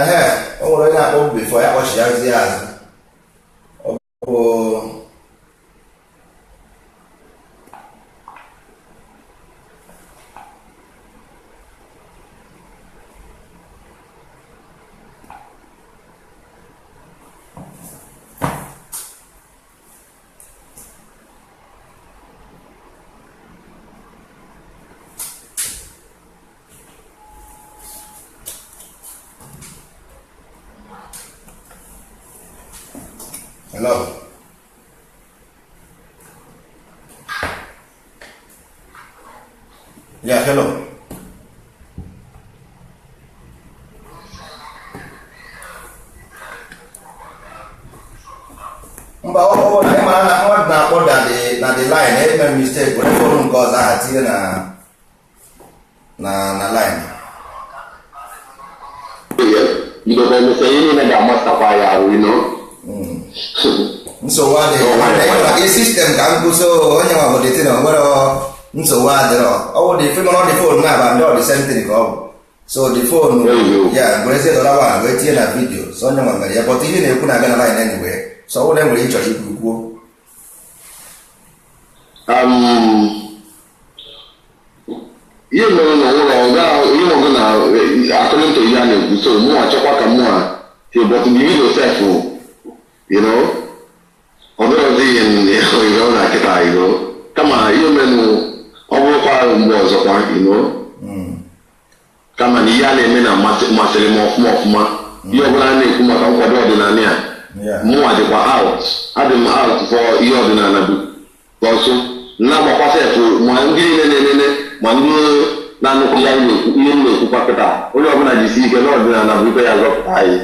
Ehe, o nwere onye na-akpọ before ya kpọchiazie azụ. Ọ bụ Hello. Yeah, hello. Mba, ọ bụ na ị mara na mmadụ na-akpọ na the line eme mistake were phone nke ọzọ aha tinye na line. Because emesịa ihe niile ga-amasakwa ya arụ. Nsogbu adịghị. System ka m kwụsị onye nwa bụ the thing, o nwere nsogbu adịrọ. Ọ bụ the phone, ọ dị phone na-aba ndị ọ dị same thing ka ọ bụ. So the phone ya werezie dọla one wee tinye na video, so onye nwa mere ya, but ihe na-ekwu na-aga na line anyway. So ọ bụrụ na enwere ị chọrọ ikwu, kwuo. Ihe mere na ụlọ ihe ọgụ na according to ihe a na-ekwu, so mụ achọkwa ka mụ a say, but the video sef, ọ dịrọzi ihe na kịta, kama ihe menụ ọ bụrụkwa mgbe ọzọkwa, kama na ihe a na-eme na masịrị m ọfụma ọfụma. Ihe ọbụla a na-ekwu maka nkwado ọdịnala ya, mụnwa dịkwa out, adị m out for ihe ọdịnala bụ ọsọ na-agbakwa sef, ma ndị niile na-enene, ma ndị na-anụkwu ya na-ekwu ihe m na-ekwukwa kịta. Onye ọbụla jisi ike na ọdịnala bụ ife ya zọpụta anyị.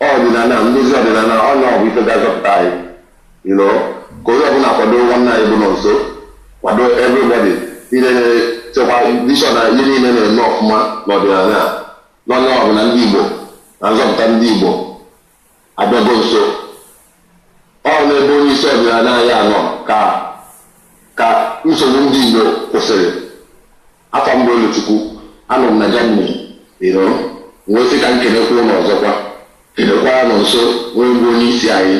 Ọdịnala, ndozi ọdịnala, ọ na ọ bụ ife ga-azọpụta anyị, ka onye ọbụla kwado nwanne anyị bụ nọ nso, kwado everybody niile na-echekwa vision na ihe niile na-eme ọfụma n'ọdịnala a n'onye ọbụla. Ndị Igbo na nzọpụta ndị Igbo abịago nso. Ọ n'ebe onye isi ọdịnala anyị anọ ka nsogbu ndị Igbo kwụsịrị. Afọ mbụ Oluchukwu, anọ m na Germany, wee sị ka m kenekwa ụlọ ọzọkwa, kenekwa ya nọ nso, onye bụ onye isi anyị,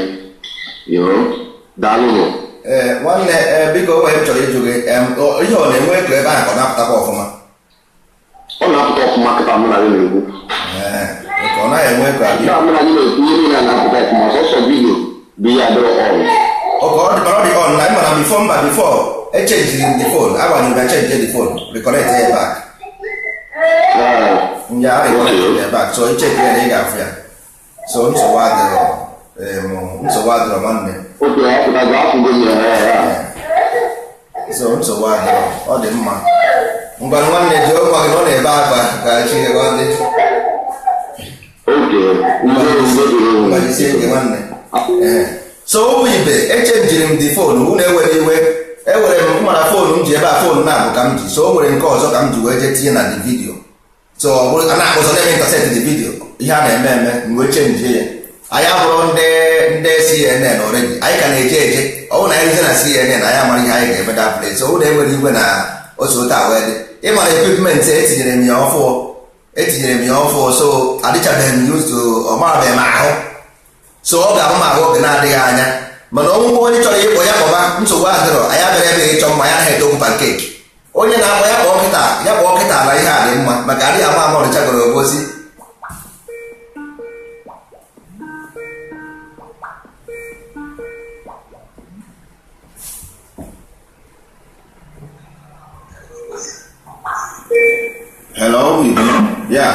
daalụnụ. Ee, nwanne, ee, biko, o nwere m chọrọ ịjụ gị. Ihe ọ na-enwe echo ebe ahụ ka ọ na-apụtakwa ọfụma? Ọ na-apụta ọfụma kịta mụ na gị na-ekwu. Ee, ka ọ naghị enwe echo abi? Kịta mụ na gị na-ekwu, ihe niile na-apụta ọfụma. Sọsọ video bụ ihe adịrọ ọrụ. Ọka ọ dị, mana ọ dị on na ịma na before, mba, before echenjiri m the phone, agbanyere m change the phone, reconnect ya back. Nya reconnect ya back, so icheki ya na ị ga-afụ ya. So nsogbu adịrọ, nsogbu adịrọ, nwanne. Oke, apụtago, afụgo m ya ya. So nsogbu adịrọ, ọ dị mma. Ngwanụ, nwanne, jụọ nwa gị na ọ na-ebe akwa ka Chineke ọ dị. Oke, udo, udo dịrị unu. Gbajisie ike, nwanne. Ee, so ụmụ ibe, echenjiri m the phone. Unu ewere iwe, ewere m mara phone m ji ebe a, phone na-abụ ka m ji. So o nwere nke ọzọ ka m ji wee jee tinye na the video. So ọ bụrụ a na-akpọzọ na-eme intercept the video, ihe a na-eme eme, m wee chenjie ya. Anyị abụrụ ndị CNN already, anyị ka na-eje eje. Ọ bụrụ na anyị rute na CNN, anyị amara ihe anyị ga-eme that place. So unu enwere igwe na otu otu a wee dị. Ịmara equipment etinyere m ya ọfụọ, etinyere m ya ọfụọ, so adịchabeghị m used to, ọ marabeghị m ahụ. So ọ ga-abụ m ahụ oge na-adịghị anya. Mana ọnwụnwe onye chọrọ ịkpọ ya kpọba, nsogbu adịrọ. Anyị abịara ebe ịchọ mma ya anaghị ete okwu pancake. Onye na-akpọ ya kpọọ kịta, ya kpọọ kịta na ihe a dị mma, maka adịghị ama ama ọnịcha gọrọ ogosi. Hello, ya.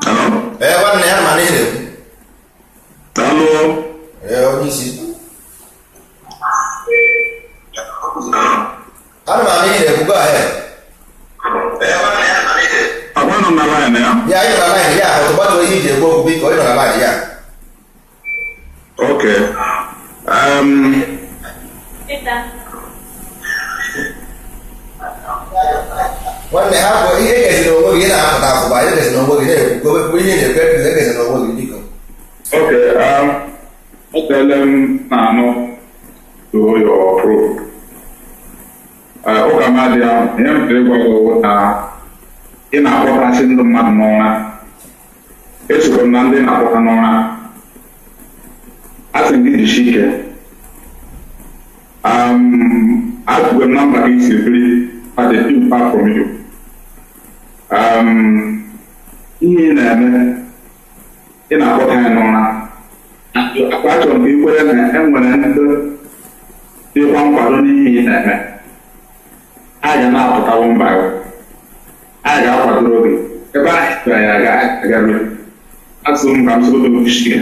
Hello? Ee, nwanne ya, ma na ihe na-ekwu. Daalụ. Ee, onye isi, ana m anụ ihe na-ekwu, go ahead. Agwa nọ na line ya? Ya, ị nọ na line ya. Ọtụgbatu ihe iji ekwu okwu, biko, ị nọ na line ya. Okay. Nwanne, hapụ ihe egezina onwe gị, ị na-apụta apụba. Egezina onwe gị, na-ekwu ekwu ihe ị na-ekwu. Egezina onwe gị, biko. Okay. O teele m na-anụ to your pro. Ụka m adịghị ahụ, ihe m chọrọ ịgwa gị bụ na ị na-akpọtasị ndị mmadụ n'ụra. Esokwa m na ndị na-akpọta n'ụra. Asị m gị jisie ike. Agụgwe m na mba gị si biri at a few far from you. Ihe ị na-eme, ị na-akpọta ya n'ụra. Achọrọ m ka ị kwere na e nwere ndị dịkwa nkwado n'ihe ị na-eme. A ga na-apụtawo mba gị. A ga-akwadoro gị. Ebe ahụ chọrọ ya agaruo. Asị m ka m soro gị jisie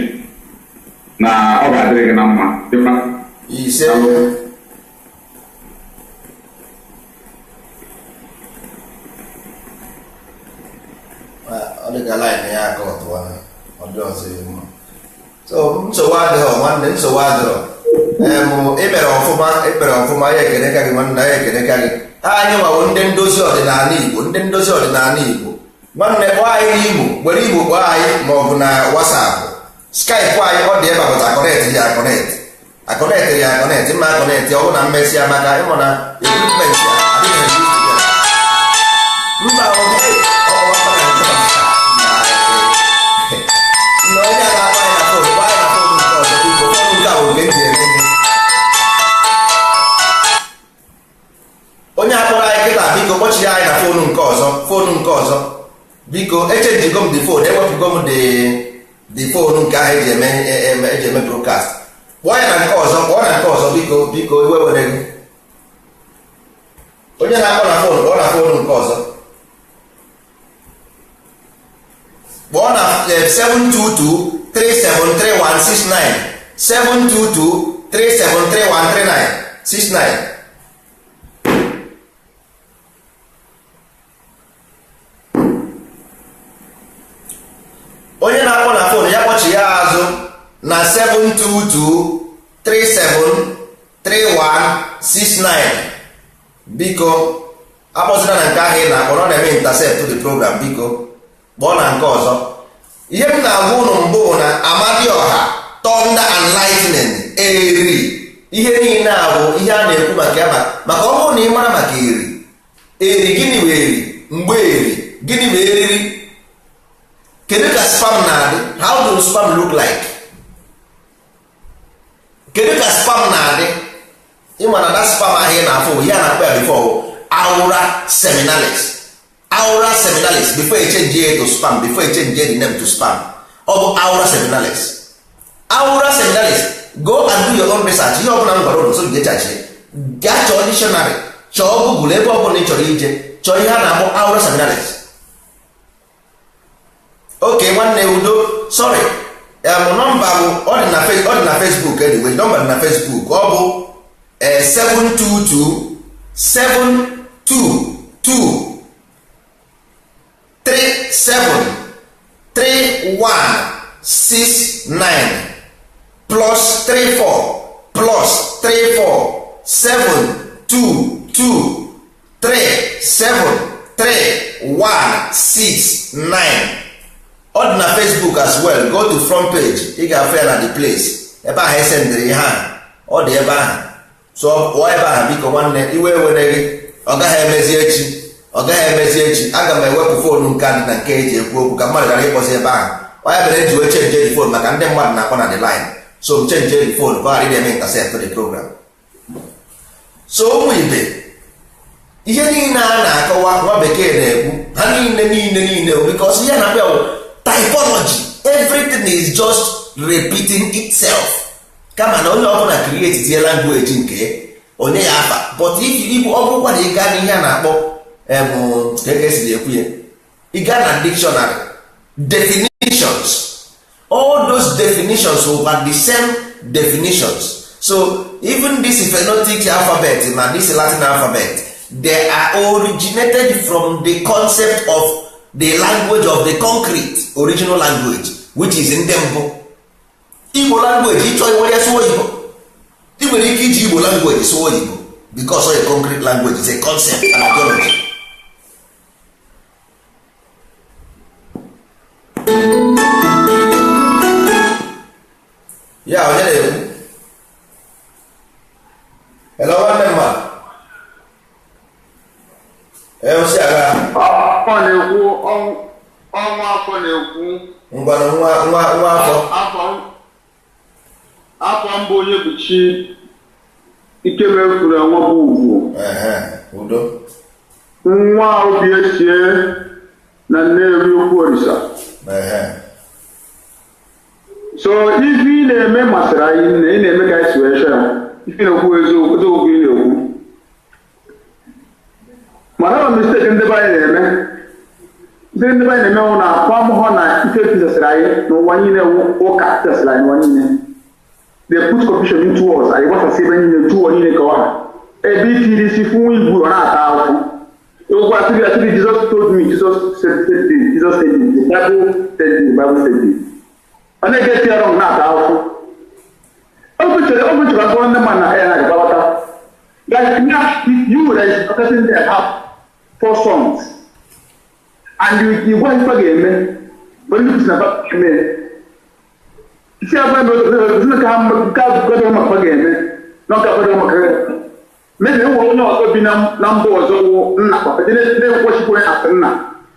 na ọ ga-adịrị gị na mma. Dịkwa. Ise. Ọ dị ka line ya aka ọtụwa ọ dị ọzọ mma. So nsogbu adịghọ nwanne, nsogbu adịrọ. Ị mere ọfụma, ịkpere ọfụma, ya ekene ka gị nwanne, ya ekene ka gị. Anyị nwawo ndị ndozi ọdịnala Igbo, ndị ndozi ọdịnala Igbo. Nwanne, kpọọ anyị n'Igbo, were Igbo kpọọ anyị ma ọ bụ na WhatsApp. Skype anyị ọ dị ebe a, pụta aconnect ya, aconnect aconnect ya, aconnect mma, aconnect. Ọ bụ na mmesi ya maka ịmụ na equipment a adịghị use together. Mba, oge na onye a na-akpọ anyị na phone, kpọọ anyị na phone nke ọzọ, biko. Phone nke a bụ nke m ji eme ihe. Onye akpọrọ anyị kịta, biko kpọchie anyị na phone nke ọzọ, phone nke ọzọ, biko. Echenjigo m the phone, ewepụgo m the phone nke ahụ eji eme broadcast. Kpọọ ya na nke ọzọ, kpọọ na nke ọzọ, biko, biko. Iwe were gị. Onye na-akpọ na phone, kpọọ na phone nke ọzọ. Kpọọ na 722373169, 722373139 69. Onye na-akpọ na phone, ya kpọchi ya azụ na 722373169, biko. Akpọzina na nke ahụ ị na-akpọ na ọ na-eme intercept the program. Biko kpọọ na nke ọzọ. Ihe m na-agwa ụnụ mbụ na Amadioha, thunder and lightning, eri, ihe niile a bụ ihe a na-ekwu maka ya. Maka ọ bụrụ na ị mara maka eri, eri gịnị bụ eri, mgbe eri gịnị bụ eriri, kedu ka sperm na-adị, how do sperm look like, kedu ka sperm na-adị, ịma na that sperm ahụ ị na-afụ, ihe a na-akpọ ya before aura seminalis, aura seminalis, before e change it to sperm, before e change the name to sperm, ọ bụ aura seminalis, aura seminalis. Go and do your own research. Ihe ọbụla m gwara ụnụ so je chachie, gaa chọọ dictionary, chọọ Google, ebe ọbụla ị chọrọ ije chọọ ihe a na-akpọ aura seminalis. Oke nwanne, udo. Sorry, nọmba bụ ọ dị na ọ dị na Facebook. Anyway, nọmba dị na Facebook. Ọ bụ 722 722 37 3169, plus 34, plus 34 7 2 2 3 7 3 1 6 9. Ọ dị na Facebook as well. Go to front page, ị ga-afụ ya na the place ebe ahụ esendịrị ihe a. Ọ dị ebe ahụ, so pụọ ebe ahụ, biko nwanne. Iwe ewere gị, ọ gaghị emezi echi, ọ gaghị emezi echi. Aga m ewepụ phone nke a dị na nke eji ekwu okwu ka mmadụ ghara ịkpọzi ebe ahụ. Ọ ya mere eji wee change the phone, maka ndị mmadụ na-akpọ na the line, so m change the phone ka ọ ghara ị na-eme intercept the program. So ụmụ ibe, ihe niile a na-akọwa, nwa bekee na-ekwu ha niile niile niile, because ihe na-akpọ ya bụ typology. Everything is just repeating itself, kama na onye ọbụla create tie language nke ya, onye ya afa. But if ọ bụrụkwa na ị gaa n'ihe a na-akpọ ka esiri ekwu ya, ị gaa na dictionary definitions, all those definitions were the same definitions. So even this phonetic alphabet ma this Latin alphabet, they are originated from the concept of the language of the concrete original language, which is ndị mbụ, Igbo language. Ịchọ iwere ya sụọ oyibo, ị nwere ike iji Igbo language sụọ oyibo, because a concrete language is a concept and ideology. Ya onye na-ekwu? Hello, nwanne mma. Ee, osi agha. Ọ na-ekwu. Ọnwa afọ na-ekwu. Ngwanụ, nwa nwa nwa afọ. Afọ mbụ onye bụ chi ike mefuru enwe bụ ugwu. Ehe, udo. Nwa obi esie na Nnewi Okwu Orisa. So ife ị na-eme masịrị anyị nne, ị na-eme ka anyị si wee chọọ ya. Ife ị na-ekwu eziokwu, eziokwu ị na-ekwu. Mana ọ mistake ndị be anyị na-eme, ndị be anyị na-eme wụ na akwa amụghọ na ife tisasịrị anyị n'ụwa niile wụ ụka tisasịrị anyị n'ụwa niile. They put confusion into us. Anyị gbasasị ebe niile jụọ niile ka ọ ha ebe itiri isi fún igwe ọ na-ata ahụhụ. Okwu asịrị asịrị, Jesus told me, Jesus said this, Jesus said this, the Bible said this, the Bible said this. Ọ na-ege ya wrong, na-ata ahụhụ. O mechere akpọrọ ndị mmadụ na ya na-agbawata. Like now, if you that is person there have four sons and you gwa ife ga-eme, but ndị na ga-eme isi abụọ na ka ka gwado maka ga-eme na ọ ga-akwado maka mebi enwere onye ọzọ bi na mba ọzọ wụ nna papa na-ekwechikwa onye asị nna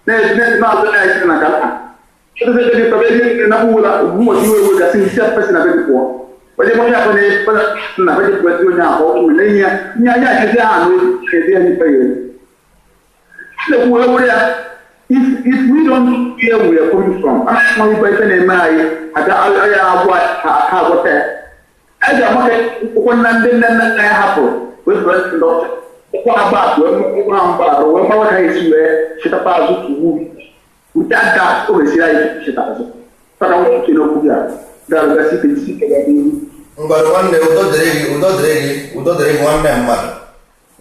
na-azụ na-esi na kala na ụlọ ụbọchị iwe iwe gasị isi apesị na be gị pụọ onye onye akọ na-efe nna be gị pụọ onye ahụ ọkụ na ihe ihe anya achịzi aha na ezi ya n'ife ya na-ekwu were ya. If we don't hear where we are coming from, anaghị ife ife na-eme anyị aga agha agwa ha agwọta ya. A ga-amaka ụkwụ na ndị nne nna nna ya hapụrụ wee fere ndị ọcha ụkwụ agba wee ụkwụ ha mgba arụ wee gbawa ka anyị esi wee chịtapa azụ tuwu. Without that, o mesiri anyị chịta azụ fada nwoke n'okwu gị a ga-arụgasị ike isi ike ga n'ihu. Ngwanụ nwanne, udo dịrị gị, udo dịrị gị, udo dịrị gị nwanne mmadụ,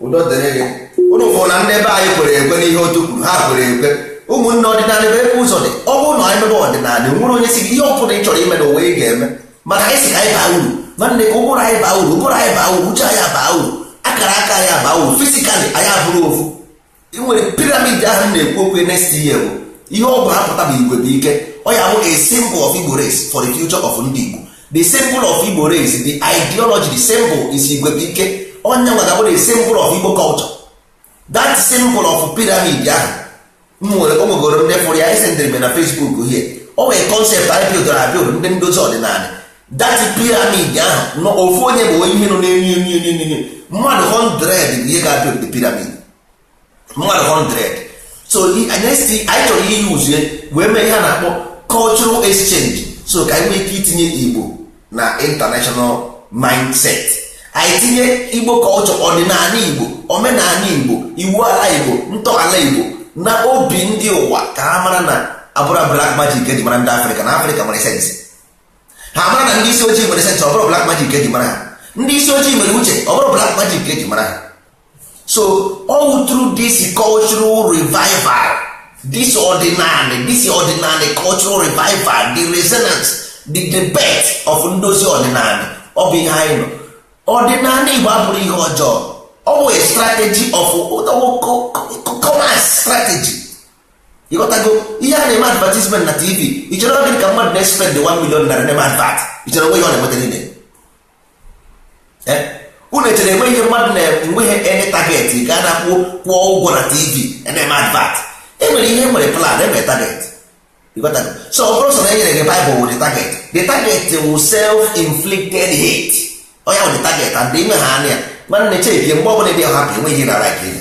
udo dịrị gị. Unu fụ na ndị ebe anyị kwere ekwe n'ihe otu kwuru, ha kwere ekwe. Ụmụnne, ọdịnala bụ ebe ụzọ dị. Ọ bụrụ na anyị mebe ọdịnala, nwere onye si gị ihe ọbụla ị chọrọ ime n'ụwa ị ga-eme, mana anyị si ka anyị baa uru. Nwanne, ka ụbụrụ anyị baa uru, ụbụrụ anyị baa uru, uche anyị baa uru, akara aka anyị baa uru, physically anyị abụrụ ofu. Ị nwere pyramid ahụ m na-ekwu okwu. Next year bụ ihe ọ bụ apụta bụ igwe bụ ike. Ọ ya bụ a symbol of Igbo race for the future of ndị Igbo. The symbol of Igbo race, the ideology, the symbol is igwe bụ ike. Onye nwa ga-abụ the symbol of Igbo culture. That symbol of pyramid ahụ m nwere, o nwegoro ndị fụrụ ya, esendịrị m na Facebook here. O nwere concept anyị bildoro abuild, ndị ndozi ọdịnala. That pyramid ahụ nọ, ofu onye bụ ihe nọ n'elu elu elu elu, mmadụ 100 bụ ihe ga-abuild the pyramid, mmadụ 100. So anyị si anyị chọrọ iyi uzie wee mee ihe a na-akpọ cultural exchange, so ka anyị nwee ike itinye Igbo na international mindset. Anyị tinye Igbo culture, ọdịnala Igbo, omenala Igbo, iwu ala Igbo, ntọala Igbo na obi ndị ụwa, ka ha mara na abụrụ black magic eji mara ndị Afrịka, na Afrịka nwere sense. Ha mara na ndị isi ojii nwere sense, ọ bụrụ black magic eji mara ha. Ndị isi ojii nwere uche, ọ bụrụ black magic eji mara ha. So all through this cultural revival, this ordinary cultural revival, the resonance, the debate of ndozi ọdịnala, ọ bụ ihe anyị nọ. Ọdịnala Igbo abụrụ ihe ọjọọ. Ọ bụ a strategy of commerce strategy. Ịghọtago? Ihe a na-eme advertisement na TV, ị chere gịnị ka mmadụ na-spend 1 million naira na-eme advert? Ị chere onwe ihe ọ na-enweta niile? Unu echere enwe ihe mmadụ na-enweghị any target ga na-akwụ kwụọ ụgwọ na TV na-eme advert? Enwere ihe, nwere plan, enwere target. Ịghọtago? So ọ bụrụ sọ na e nyere gị Bible with the target, the target will self-inflicted hate. Ọ ya wụ the target. And ime ha anya, nwanne, cheke mgbe ọbụla ịdị happy, enweghị ihe na like ihe.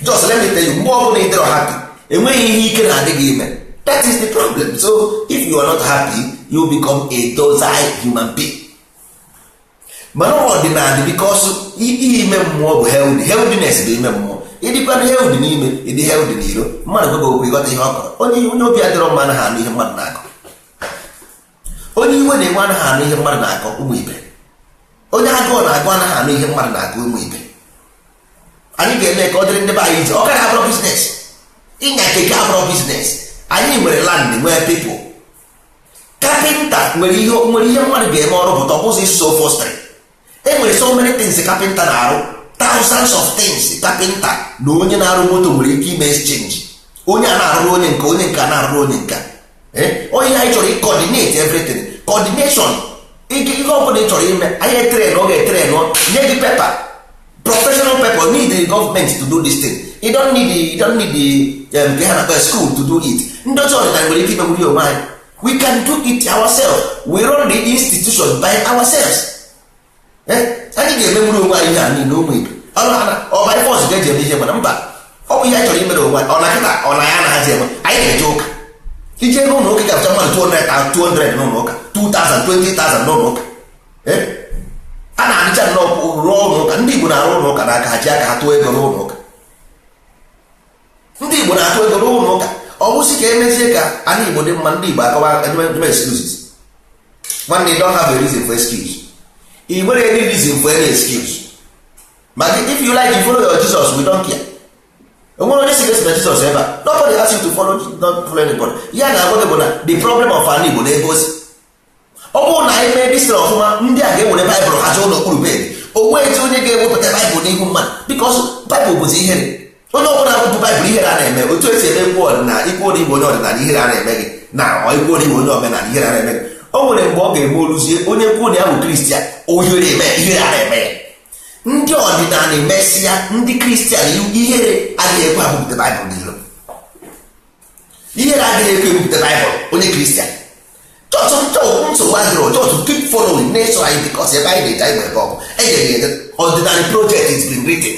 Just let me tell you, mgbe ọbụla ịdịrọ happy, enweghị ihe ike na-adị gị ime. That is the problem. So if you are not happy, you become a docile human being. Mana ọdịnala, because ihe ime mmụọ bụ healthy. Healthiness bụ ime mmụọ. Ịdịkwana healthy n'ime, ịdị healthy n'iro, mmadụ gwego okwu, ịghọta ihe ọ kọrọ. Onye obi adịrọ mma anaghị anụ ihe mmadụ na-akọ. Onye iwe na-enwe anaghị anụ ihe mmadụ na-akọ. Ụmụ ibe, onye agụụ na-agụ anaghị anụ ihe mmadụ na-akọ. Ụmụ ibe, anyị ga-eme ka ọ dịrị ndị be anyị iche. Ọ gaghị abụrụ business. Ịnya keke abụrụ business. Anyị nwere land, nwee people. Carpenter nwere ihe mmadụ ga-eme ọrụ pụta. Ọ bụzi so fostering, e nwere so many things carpenter na-arụ, thousands of things. Carpenter na onye na-arụ moto nwere ike ime exchange. Onye a na-arụrụ onye nke, onye nke a na-arụrụ onye nke. Onye anyị chọrọ coordinate everything, coordination. Ihe ọ bụla ị chọrọ ime, anyị train, ọ ga-etrain nye gị paper. Professional people need the government to do this thing. You don't need the nke ha na-akpọ school to do it. Ndozi ọdịnala nwere ike imegburi onwe anyị. We can do it ourselves. We run the institution by ourselves. Eh? Anyị ga-emegburu onwe anyị ihe a niile, ụmụ ibe. Ọ by force ga-eji eme ihe, mana mba, ọ bụ ihe anyị chọrọ imere onwe anyị. Ọ na kịta ọ na ya anaghịzi eme. Anyị ga-eje ụka, ije n'ụlọ ụka, ga-abụcha mmadụ 200, 200 n'ụlọ ụka, 2000, 20,000 n'ụlọ ụka. Eh? A na-adịcha nnọọ rụọ ụlọ ụka. Ndị Igbo na-arụ ụlọ ụka n'aka ha, ji aka ha tụọ ego n'ụlọ ụka. Ndị Igbo na-atụ ego n'ụlọ ụka. Ọ bụsị ka emezie ka ana Igbo dị mma, ndị Igbo akọwa edeme excuses. Nwanne, you don't have a reason for excuse. Ị nwere any reason for any excuse. Ma if you like, you follow your Jesus, we don't care. Onwere onye si gị na Jesus ebe a. Nobody ask you to follow. Don't follow anybody. Ya na-agwa gị bụ na the problem of ana Igbo na-egosi, ọ bụrụ na anyị mee distin ọfụma, ndị a ga-ewere Baịbụl ha zụọ n'okpuru bed. O nweghị onye ga-ewepụta Baịbụl n'ihu mmadụ, because Baịbụl bụzi ihere. Onye ọbụla bụ Baịbụl, ihere a na-eme. Otu esi eme ikwu ọdịnala, ikwu na igbo onye ọdịnala, ihere a na-eme gị na ikwu na igbo onye omenala, ihere a na-eme gị. O nwere mgbe ọ ga-eme oluzie onye kwuo na ya bụ Kristian, ohere eme, ihere a na-eme ya. Ndị ọdịnala emesịa, ndị Kristian, ihere agaghị ekwe abụpụta Baịbụl n'iro. Ihere agaghị ekwe ebupụta Baịbụl onye Kristian. Chọọchị nsogbu adịrọ. Chọọchị, keep following, na-eso anyị, because ebe anyị na-eje, anyị nwere ebe ọ bụ edere ede. Ọdịnala project is been written.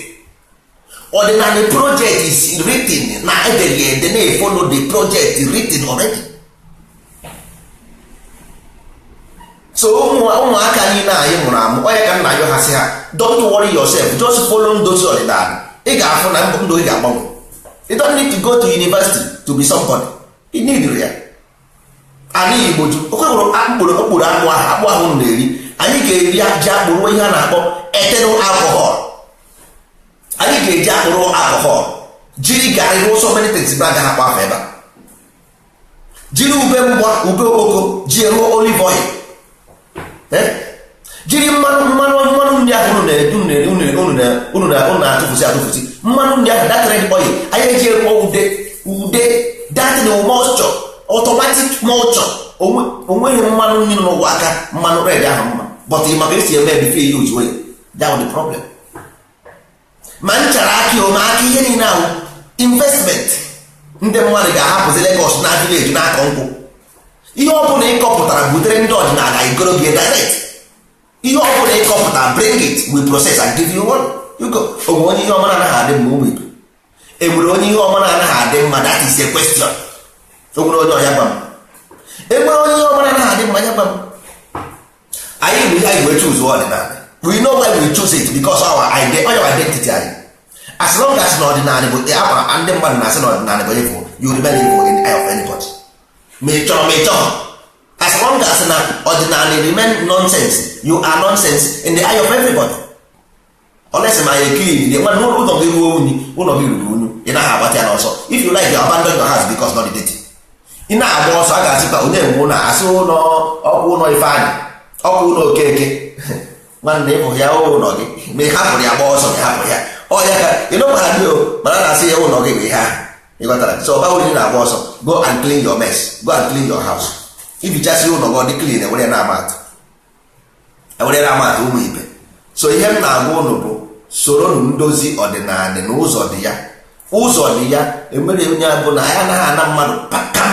Ọdịnala project is written na edere ya ede, na-follow the project written already. So ụmụaka niile anyị mụrụ amụ, onye ka nna ayọ ha, sị ha, don't worry yourself, just follow ndozi ọdịnala. Ị ga-afụ na ndụ ị ga-agbanwe. You don't need to go to university to be somebody. You need ya. Anyị Igbo ju okwehụrụ mkpụrụ okpuru akpụ ahụ, akpụ ahụ unu na-eri. Anyị ga-eri ji akpụ ruo ihe a na-akpọ ethanol alcohol. Anyị ga-eji akpụrụ alcohol, jiri garị rụọ so many things bụ agaghị akpọ afọ ebe a, jiri ube mgba, ube okpoko, ji rụọ olive oil, jiri mmanụ mmanụ nri ahụ unu na-atụfusi atụfusi, mmanụ nri ahụ, that red oil, anyị eji rụọ ude, ude that moisture, automatic moisture. Onweghị mmanụ nri n'ụwa aka mmanụ red ahụ mma, but maka esi eme before use way, that was the problem. Ma nchara akị ome aka, ihe niile ahụ investment. Ndị mmadụ ga-ahapụzi Lagos na village na-akọ nkwụ. Ihe ọ bụla ị kọpụtara, butere ndị ọdịnala, igoro gị direct. Ihe ọ bụla ị kọpụtara, bring it, we process and give you one, you go. Onwe onye ihe ọma na-anaghị adị mma? Ụmụ ibe, enwere onye ihe ọma na-anaghị adị mma? That is a question. O nwere onye ọya gwa m, enwere onye ihe ọma na-anaghị adị mma? Ya gwa m. Anyị bụ ihe anyị wee choose ọdịnala. We know why we choose it, because our identity anyị. As long as na ọdịnala bụ akwa, ndị mmadụ na-asị na ọdịnala bụ evil, you remain evil in the eye of anybody, ma ị chọrọ ma ị chọghọ. As long as na ọdịnala remain nonsense, you are nonsense in the eye of everybody, unless ma ya clean the nwanne. Ụlọ gị ruo unyi, ụlọ gị ruru unyu, ị naghị agbata ya n'ọsọ. If you like, you abandon your house because not the dirty. Ị na-agba ọsọ, a ga-asịkwa onye nwe ụlọ, asị ụlọ ọkụ, ụlọ Ifeanyị ọkụ, ụlọ Okeke. Nwanne, ịbụ ya ụlọ gị, ma ị hapụrụ ya gba ọsọ, ma ị hapụrụ ya ọ ya ka ị nọkwara dị o, mana na-asị ya ụlọ gị bụ ihe ahụ ịghọtara. So ọba uru na-agba ọsọ, go and clean your mess, go and clean your house. Ibichasị ụlọ gị, ọ dị clean, ewere na-ama atụ, ewere na-ama atụ. Ụmụ ibe, so ihe m na-agwa ụnụ bụ soro ndozi ọdịnala na ụzọ dị ya, ụzọ dị ya. Emere onye abụ na anyị anaghị ana mmadụ pakam.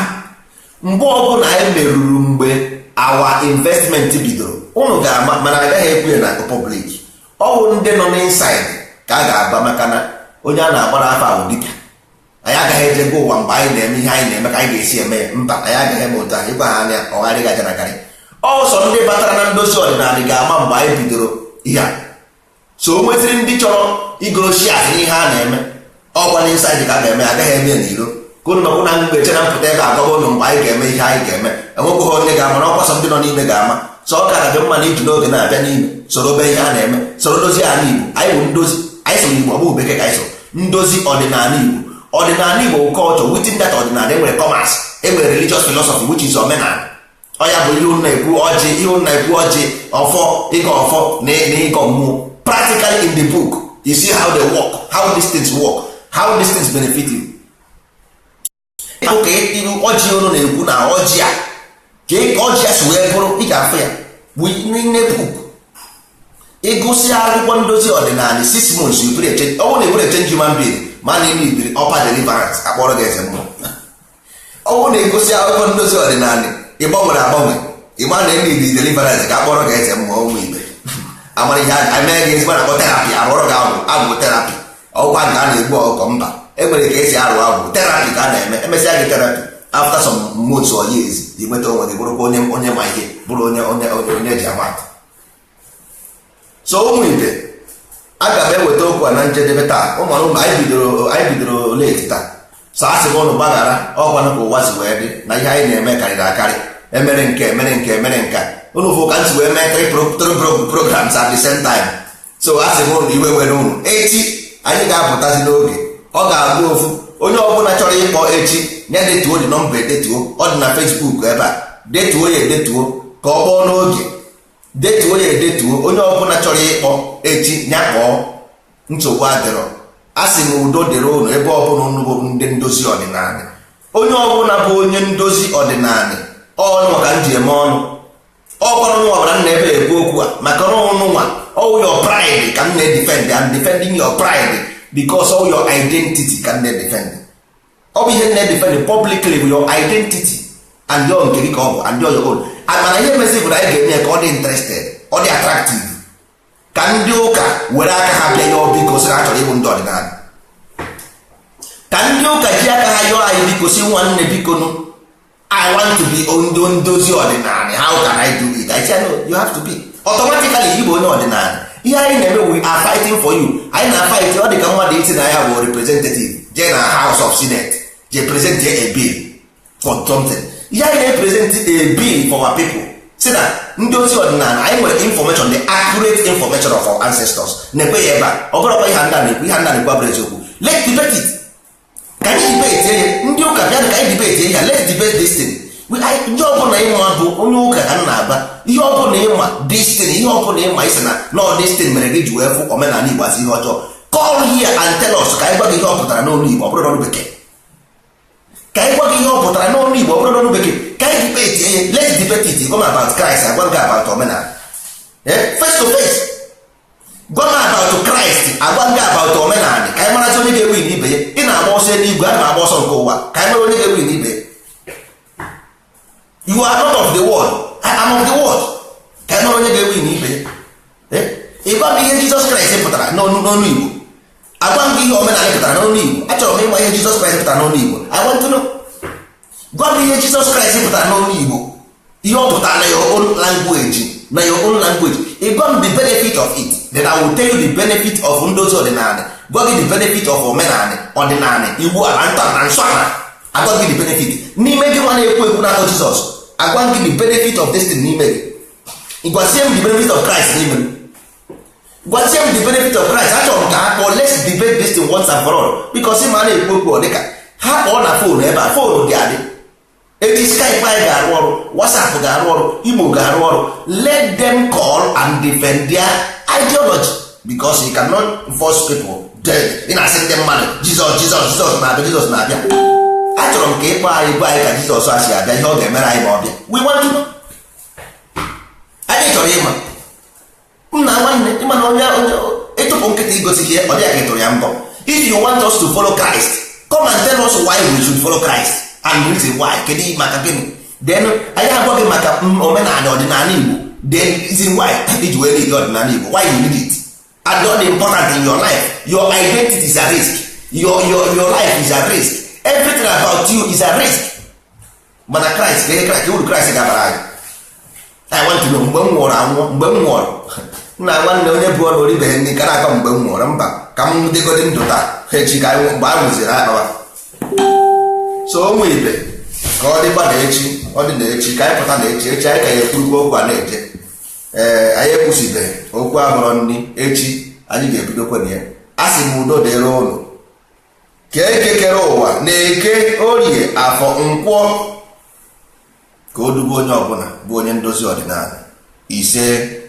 Mgbe ọbụla anyị meruru, mgbe our investment bidoro, ụnụ ga-ama, mana agaghị ekwu ya na public. Ọ bụ ndị nọ n'inside ka a ga-agba, maka na onye a na-agbara afọ ahụ dibịa. Anyị agaghị eje gwa ụwa mgbe anyị na-eme ihe anyị na-eme ka anyị ga-esi eme ya. Mba, anyị agaghị eme otu ahụ. Ịgwa ha anya ọgharị gaja na karị ọsọ. Ndị batara na ndozi ọdịnala ga-ama mgbe anyị bidoro ihe a. So o nwetịrị ndị chọrọ igoro shares n'ihe a na-eme, ọkwa n'inside ka a ga-eme, agaghị eme ya n'iro. Ka unu nọkwụ na mgbe eche na mpụta ebe agwaba ụnụ mgbe anyị ga-eme ihe anyị ga-eme, enwekwaghị onye ga-ama na ọkwasọ ndị nọ n'ime ga-ama. So ọ kara dị mma na iji n'oge na-abịa n'ime, soro be ihe a na-eme, soro dozie ala Igbo. Anyị bụ ndozi, anyị soro Igbo, ọ bụghị bekee ka anyị soro. Ndozi ọdịnala Igbo, ọdịnala Igbo bụ culture. Within that ọdịnala, enwere commerce, enwere religious philosophy, which is omenala. Ọ ya bụ ihe unu na-ekwu ọjị, ihe unu na-ekwu ọjị, ọfọ, ịgọ ọfọ na ịgọ mmụọ. Practically in the book, you see how they work, how these things work, how these things benefit you. Ka iru ọjị unu na-ekwu na ọjị a ka ọjị a si wee bụrụ, ị ga-afụ ya n'ime book. Ịgụsị akwụkwọ ndozi ọdịnala 6 months, you bụrụ change. Ọ bụrụ na ị bụrụ change human being, mana ị ibiri ọpa deliverance, akpọrọ gị eze mmụọ. Ọ bụrụ na ịgụsị akwụkwọ ndozi ọdịnala, ị gbanwere agbanwe, ị ma na ị deliverance, ka akpọrọ gị eze mmụọ. Ụmụ ibe, amara ihe eme gị ezigbo na-akpọ therapy, arụọrọ gị agwụ, agwụ therapy. Ọgwa nke a na-egbu ọkụkọ, mba, e nwere ka esi arụ agwụ therapy ka a na-eme. Emesịa gị therapy, after some months or years, ị nweta onwe gị, bụrụkwa onye ma ihe, bụrụ onye eji amatụ. So ụmụ ibe, aga m eweta okwu a na njedebe taa. Ụmụ anyị bidoro late taa, so a sị m ụnụ gbaghara. Ọkwanụ ka ụwa si wee dị na ihe anyị na-eme karịrị akarị. Emere nke, emere nke, emere nke ụnụ fụ ka m si wee mee three programs at the same time. So a sị m ụnụ iwe were ụnụ. Echi anyị ga-apụtazi n'oge, ọ ga-abụ ofu. Onye ọbụla chọrọ ịkpọ echi ya detuo dị nọmba, edetuo, ọ dị na Facebook ebe a. Detuo ya edetuo ka ọ kpọọ n'oge. Detuo ya edetuo. Onye ọbụla chọrọ ịkpọ echi ya kpọọ, nsogbu adịrọ. A sị m udo dịrị ụnụ ebe ọbụla ụnụ bụ ndị ndozi ọdịnala. Onye ọbụla bụ onye ndozi ọdịnala, ọnụ ka m ji eme ọnụ. Ọkwanụ nwa ọbụla m na-ebe ekwu okwu a maka ọnụ nwa. All your pride ka m na-edefend. I'm defending your pride because all your identity ka m na-edefend. Ọ bụ ihe m na-edefend publicly bụ your identity and your nke gị ka ọ bụ and your own. Mana ihe mezi bụ na anyị ga-eme ya ka ọ dị interested, ọ dị attractive, ka ndị ụka were aka ha bịa yọọ biko, sị na ha chọrọ ịbụ ndị ọdịnala. Ka ndị ụka ji aka ha yọọ anyị biko, si nwanne, biko nụ, I want to be ndị ndozi ọdịnala, how can I do it? I say, no, you have to be automatically. Ịbụ onye ọdịnala, ihe anyị na-eme, we are fighting for you. Anyị na-fight. Ọ dị ka mmadụ isi na ya bụ representative jee na House of Senate, jee present a bill for something. Ihe anyị na-epresent a bill for our people, si na ndozi ọdịnala, anyị nwere information, the accurate information of our ancestors. Na-ekwe ya ebe a. Ọ bụrụkwa ihe ndị a na-ekwu, ihe ndị a na-ekwu abụrụ eziokwu. Let's debate it. Ka anyị debate ya. Ndị ụka, bịa ka anyị debate ya. Let's debate this thing. Ndị ọbụla ịma bụ onye ụka ka m na-agba, ihe ọbụla ịma this thing, ihe ọbụla ịma isi na nọ this thing mere gị ji wee fụ omenala Igbo asị ihe ọjọọ, call here and tell us, ka anyị gwa gị ihe ọ pụtara n'ọnụ Igbo, ọ bụrụ n'ọnụ Bekee. Ka anyị gwa gị ihe ọ pụtara n'ọnụ Igbo, ọ bụrụ n'ọnụ Bekee. Ka anyị debate ya. Let's debate it. Gwa m about Christ, agwa gị about omenala. Face to face, gwa m about Christ, agwa gị about omenala. Ka anyị marazi onye ga-ewe ibe ya. Ị na-agba ọsọ eluigwe, a na-agba ọsọ nke ụwa. Ka anyị mara onye ga-ewe ibe ya. You are not of the world, I am of the world. Ka anyị mara onye ga-ewe ibe ya. Ịgwa m ihe Jizọs Kraịst pụtara n'ọnụ Igbo, agwa m gị ihe omenala pụtara n'ọnụ Igbo. Achọrọ m ịma ihe Jizọs Kraịst pụtara n'ọnụ Igbo. I want to know. Gwa m ihe Jizọs Kraịst pụtara n'ọnụ Igbo, ihe ọ pụtara na your own language, na your own language. Ị gwa m the benefit of it, then I will tell you the benefit of ndozi ọdịnala. Gwa gị the benefit of omenala, ọdịnala, igbu ala, ntọ na nsọ ala. Agwa gị the benefit n'ime gị. Nwa na-ekwu ekwu na-akọ Jizọs, agwa gị the benefit of this thing n'ime gị. Gwazie m the benefit of Christ n'ime m. Gwazie m the benefit of Christ. Achọrọ m ka ha kpọọ. Let's debate this thing once and for all, because ma na-ekwu okwu, ọ dịka ha kpọọ na phone ebe a. Phone dị adị eji Skype anyị ga-arụ ọrụ, WhatsApp ga-arụ ọrụ, Imo ga-arụ ọrụ. Let them call and defend their ideology, because you cannot force people dead. Ị na-asị ndị mmadụ Jizọs, Jizọs, Jizọs na-abịa, Jizọs na-abịa. Achọrọ m ka ịkpọ anyị, gwa anyị ka Jizọs a si abịa, ihe ọ ga-emere anyị ma ọ bịa. We want to know. Anyị chọrọ ịma. Nna nwanne, ịma na onye ịtụpụ nkịta igosi ihe ọ dịghị ka ịtụrụ ya mbọ. If you want us to follow Christ, come and tell us why we should follow Christ and reason why. Kedu maka gịnị? Then anyị agwa gị maka omenala, ọdịnala Igbo. Then reason why iji wee need ọdịnala Igbo, why you need it and all the important in your life. Your identity is at risk, your life is at risk, everything about you is at risk. Mana Christ, ka ihe Christ, uru Christ gabara anyị, I want to know. Mgbe m nwụrụ anwụ, mgbe m nwụrụ, nna nwanne, onye bụ ọrụ oribeghị ndị kara aka. Mgbe m nwụrụ, mba, ka m dịgodi ndụ taa, echi ka anyị mgbe a nwụziri akpawa. So ụmụ ibe, ka ọ dịkwa na echi, ọ dị na echi, ka anyị pụta na echi. Echi anyị ka ya ekwurukwa okwu a na-eje. Ee, anyị ekwusibeghị okwu abụrọ nri. Echi anyị ga-ebidokwa na ya. A sị m udo dịrị ụnụ. Ka eke kere ụwa na Eke, Orie, Afọ, Nkwọ, ka o duba onye ọbụla bụ onye ndozi ọdịnala. Ise.